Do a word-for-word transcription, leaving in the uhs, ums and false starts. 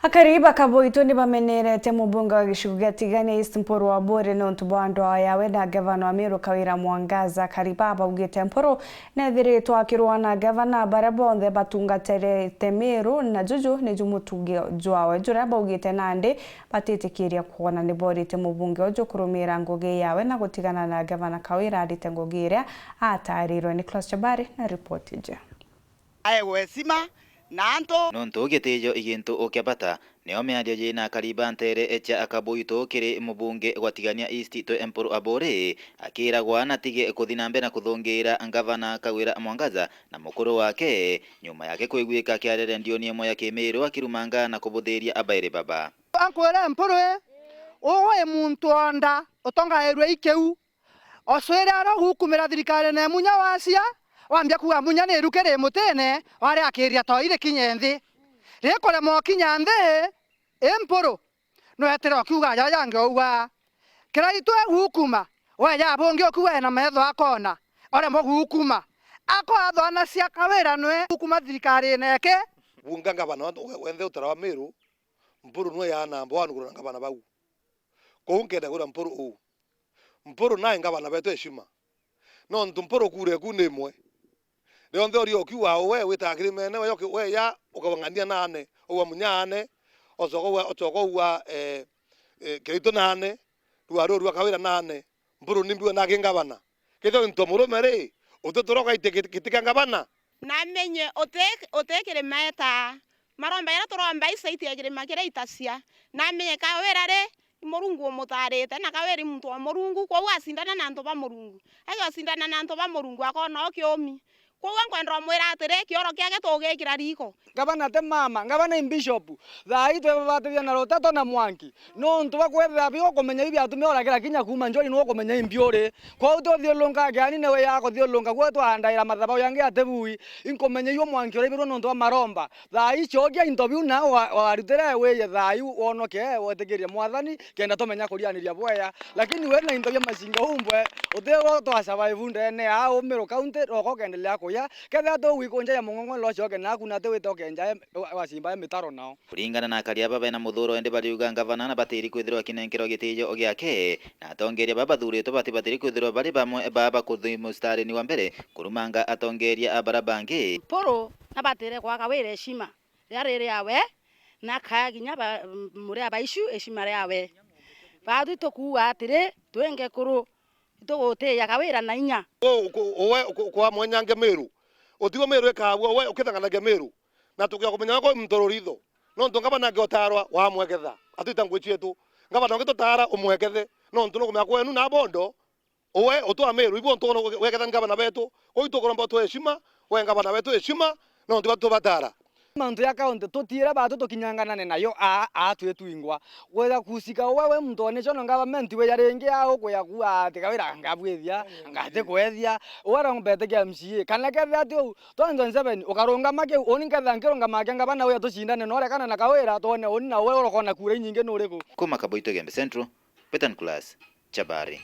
Akari ba Kaboito ni bamenerete mubunge wa gicigo gia Tigania East Mpuru Aburi niuntu bwa ndwaa yawe na ngavana wa Meru Kawira Mwangaza. Akari baa baugite Mpuru nethiritwe akirwaa na ngavana baria bonthe batungatirite Meru, na juju niju mutugo jwawe juria baugite nandi batitikiria kwona. Ni borite mubunge uju kurumira ngugi yawe na gutigana na ngavana Kawira arite ngugi iria atarirwe. Nicholas Chabari na ripoti iji. Aegwe heshima na antu. Nontu gitijo i gintu kia bata, nio miario jina akari ba ntere cia Kaboito kiri mubunge gwa Tigania East Twe Mpuru Aburi, akiragwa na tige kuthi na mbere na kuthungira ngavana Kawira Mwangaza na mukuru wake, nyuma yake kwiguika akiarere ndioni imwe ya kimiiru akirumanga na kubuthiria abairi baba. Ankwire Mpuru, uwe muntu o nda utongairwe i kiu. Ocwire aria ugukumira thirikarine ya Munya wacia, wambia kuuga Munya ni iruki ri mutine, wariakiria toi rikinye nthi. Rikurema ukinya nthi, i Mpuru, nwetire ukiuga jaja jangi ouga. Kiraitu egukuma, we ja bungi ukiuga ena metho akona, oremwa gukuma. Akoathwanacia Kawira nwe gukuma thirikarine eke. Bunga ngavana we, we, wenthe utara wa Meru, Mpuru nwe ya namba one kurora ngavana bau. Kou nkenda kwira Mpuru uu. Mpuru nae ngavana betu heshima. Nontu Mpuru kura eku ni imwe. Rionthe uria ukiuga uwe witaga kirimene, we yoki-, we ya ukawang'ania nane, uwa Munyane, ucoka uwa, ucoka uwa, eh, eh, Kiraitu nane, rua ruu rwa Kawira nane, Mpuru nimbi we naki ngavana. Kethira into murume ri, uti turoka iti giti, giti kia ngavana. Namenye uti, uti kirima eta. Maromba jaria turomba isaiti ya kirima kiria itacia. Namenye Kawira ri, i Murungu umutaarite, na Kawira i muntu wa Murungu, kwou acindana na antu ba Murungu. Aigacindana na antu ba Murungu, akona o kiumi. Kwou ankwenda umwira atiri, kioro kiake tugikira riiko. Ngavana ti mama, ngavana i bishop. Thaa ii twi babatithia na ruteto na mwanki. Nontu bwa kwithira biu ukumenya ibi biatumire urakira kinya kuuma njori, niwe ukumenya imbi uri. Kwou ti uthiurunka kiani niwe ya kuthiurunka, kwou twandaira mathabau yangi atibui. Inkumenya iu mwanki uraibirwe nontu bwa maromba. Thaa ii cokia into biu na wa-, warutire wiye thaa ii wonoke, wetikirie Mwathani, kenda tumenya kurianiria bwega. Lakini wina into bia macinga umbwe, utigo twa survive ndene ya Meru County, roko ukendelea kuya. Kethira tugwikunja ya mung'ong'o, lo coke naku na ti wite ukenja e-, wa-, wacimba e mitaro nao. Kuringana na akari aba bena muthuro, indi bariuga ngavana na batiri kwithirwa akinenkerwa gitijo giake, na atongeria baba bathuritwe batibatiri kwithirwa bari bamwe baba kuthi mustarini wa mbere kurumanga atongeria a bara bangi. Mpuru na batire kwa Kawira heshima riria riri awe, na akaya kinya ba-, muria baicu heshima riawe. Batwi tukuuga atiri, twinge kuru, itugutiia Kawira na inya. U-, uku-, uwe uku-, ukwa mwenyange Meru. Utigo Meru ikabua, uwe ukithanganagia Meru. Na tukia kumenya wako muntu ruritho. Nontu ngavana angi utarwa, wamweketha. Atwita ngui cietu. Ngavana ungi tutara, umwekethe. Nontu nukumenya kwenu na bondo, uwe utwa Meru, ibu untu weketha ngavana betu. Kwou tukuromba utwe heshima, we ngavana betu heshima, nontu batu tubatara. Mantu ya kaunti tutiire batu tukinyanganane nayo aa, aa twi twingwa. Kwija kusika uwe wi muntu one cono government wija ringi aa ukwija kuuga ati Kawira ngabwithia, ngati kwethia, uwe rombete kia M C A. Kana kethira ati uu, twenty twenty-seven, ukarungama kiu, uni nkethira nkirungama kia ngavana wija tucindane na urekana na Kawira, twone uni na uwe urokona kura inyingi ni uriku. Kuma Kaboito Igembe Central, Peter Nicholas, Chabari.